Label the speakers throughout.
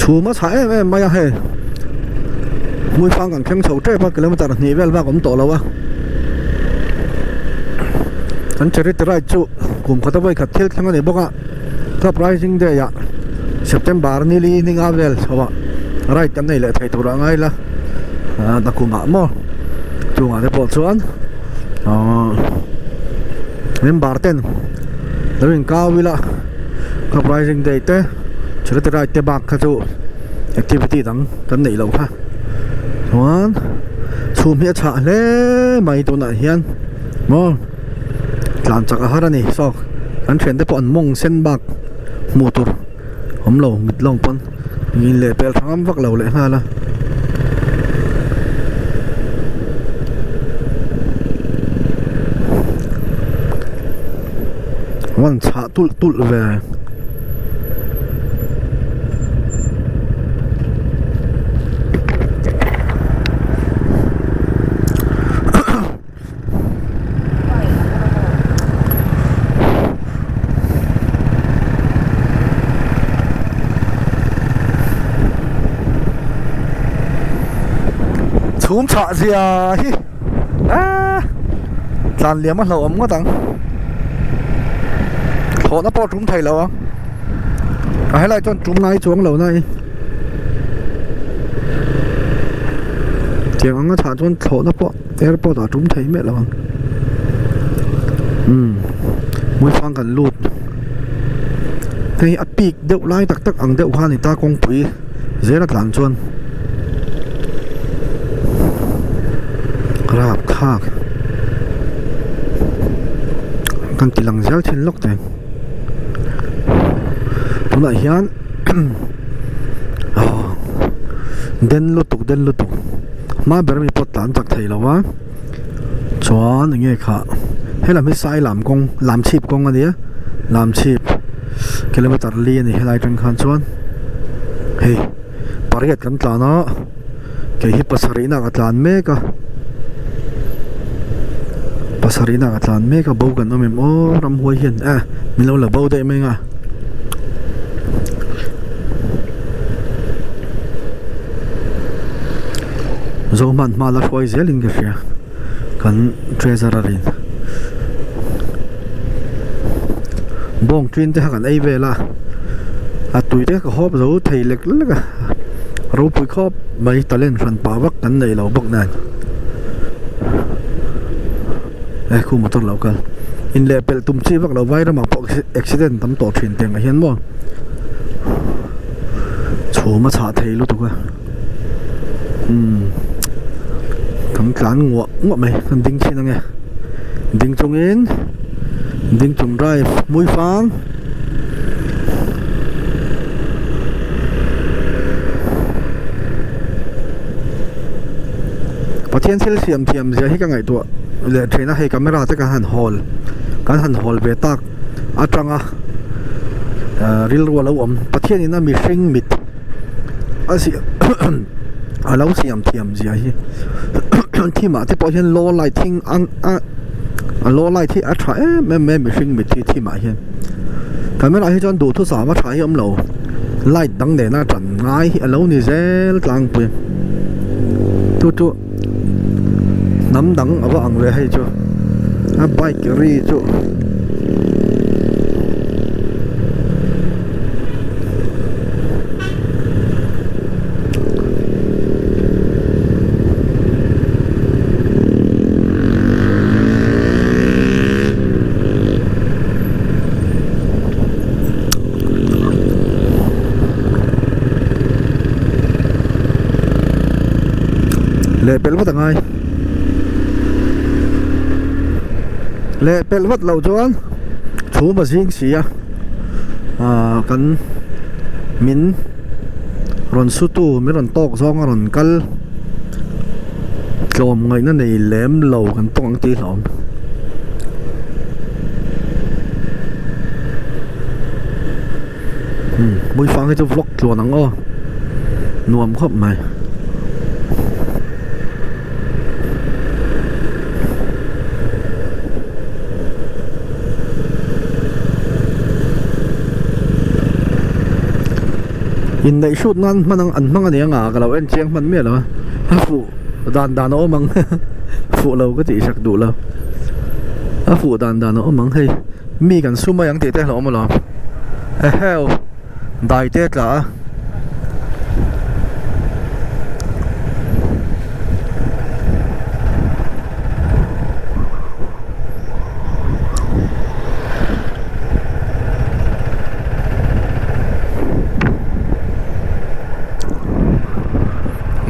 Speaker 1: Chhum a chhah em em mai a hei Hmuifang kan thleng chho tep a kilometer hnih vel bak awm tawh lo a kan charity ride chu kum khat a vawi khat thil thleng a ni bawk a club rising day ah September ni li ni nga vel chho ah ride kan nei leh thei tur a ngai la ah nakum ah maw chungah te pawh chuan ahh member ten lo inkau ila club rising day te charity ride te bak kha chu activity dang kan neih loh kha chuan chhum hi a chhah hle mai tunah hian maw tlan chak a har a ni saw kan thiante pawh an mawng sen bak hmuh tur awm lo mit lawng pawn in leh pel tha ngam vak lo leh nghal a. Wan chhah tulh tulh ve. Chhum chhah zia hi aaa tlan liam a hlauhawm ngawt ang thlawhna pawh a tum thei lo ang a helai chuan tum ngai chuang lo na i tiang anga chhah chuan thlawhna pawh airport ah a tum thei miah lo ang umm hmuifang kan lut hei a peak deuh lai tak tak ang deuh kha a ni ta kawngpui zel a tlan chuan rapthlak kan ti lang zel thin lawk teh tunah hian den lutuk den lutuk hma ber ami pawh tlan chak thei lo va chuan eng nge khah helam hi sai lam kawng lam chhip kawng a nia lam chhip kilometer li a ni helai atang khan chuan hei pariat kan tlan a kei hi pasarih na ka tlan mek a pasarih na ka tlan mek a bo kan awm em aw ramhuai hian eh min lo la bo daih mai ang a. Zohman hma la hruai zelin ka hria kan treasurer in bawng ṭin te kha kan ei vel a a tui te ka hawp zo thei lek lek a ropui khawp mai talent hran pah vak kan nei lo bawk nen e khu motor lo kal in leh pelh tum chi vak lo vai ramah pawh accident tam tawh thin tiang ah hian maw chhum a chhah thei lutuk a umm kan tlan nguah nguah mai kan ding chhin ange ding chungin ding chung drive hmui fang. Pathian thil siam thiam zia hi ka ngaihtuah leh thin a hei camera te kan han hawl kan han hawl ve tak atanga ahh rilru a lo awm Pathian in a mihring mit a siam a lo siam thiam zia hi thim ah te pawh hian low light hi ang a a low light hi a tha em em mai a mihring mit hi thim ah hian camera hi chuan duhthusam a tha hi a awm lo light dang nena tan ngai hi a lo ni zel tlangpui chu chu hnam dang a va ang ve hei chu a bike ri chu. Leh pelh vat a ngai leh pelh vat loh chuan chhum a zing si a ah kan min rawn su tu min rawn tawk zawng a rawn kal tlawm ngaihna nei lem lo kan tawng ang tih hlawm. Hmuifang hi chu vlog tluan ang aw nuam khawp mai. Inneih hrut nan hman ang an hmang a ni ang a ka lo en chiang hman miah lo a a fuh dan dan a awm ang fuh lo ka tih sak duh lo a fuh dan dan a awm ang hei mi kan su mai ang tih te a lo awm alawm eheu dai te a tla a.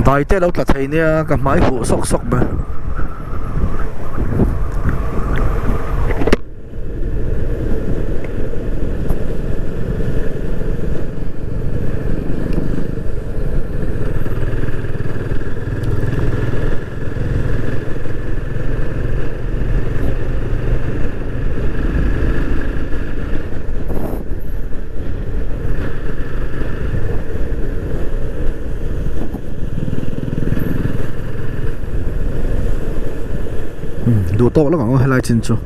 Speaker 1: Dai te lo tla thei nia ka hmai huh sawk sawk mai. Duh tawk lawk ang aw helai chin chu.